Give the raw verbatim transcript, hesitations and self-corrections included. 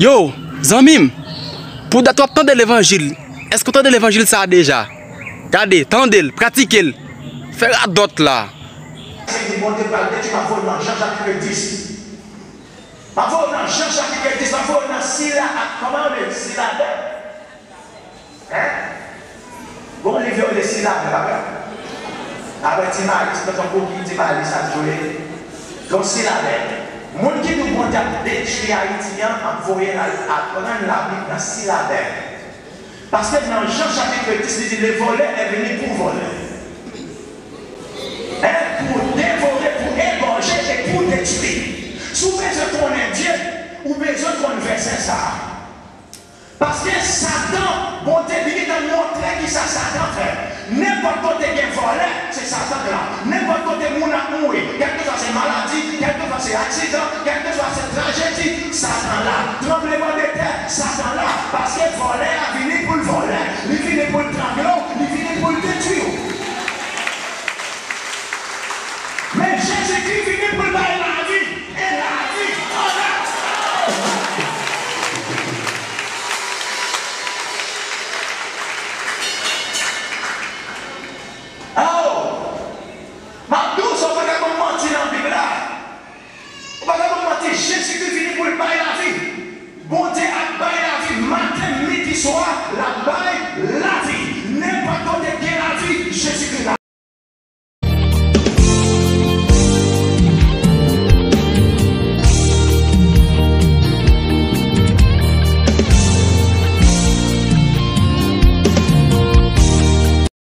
Yo, zanmi m, pou dat w ap tande levanjil, èske w tande levanjil sa a deja? Gade, tande l, pratike l, fè radòt la. Se di Bondye pral detwi, m ap voye w nan Jan chapit dis. M ap voye w nan Jan chapit dis, m ap voye w nan sila, kòman yo rele? Silabèl. Hein? Gon liv yo rele Silabèl, pa vre? Apre Ti Mali, ti tonton Pouki, Ti Mali, sa k jwe. Gon Silabèl. Moun ki di w Bondye ap detwi Ayiti an, ap voye l al aprann Labib nan Silabèl. Paske nan Jan chapit dis, li di, le voleur est venu pour voler, hein, pour dévorer, pour égorger et pour détruire. Si w bezwen konnen Dye, ou bezwen konn vèsè sa a. Paske Satan, Bondye, li gentan montre kisa Satan fè. Nenpòt kote gen vòlè, se Satan k la. Nenpòt kote moun ap mouri, kèlkeswa se maladi, kèlkeswa se aksidan, kèlkeswa se trajedi, sa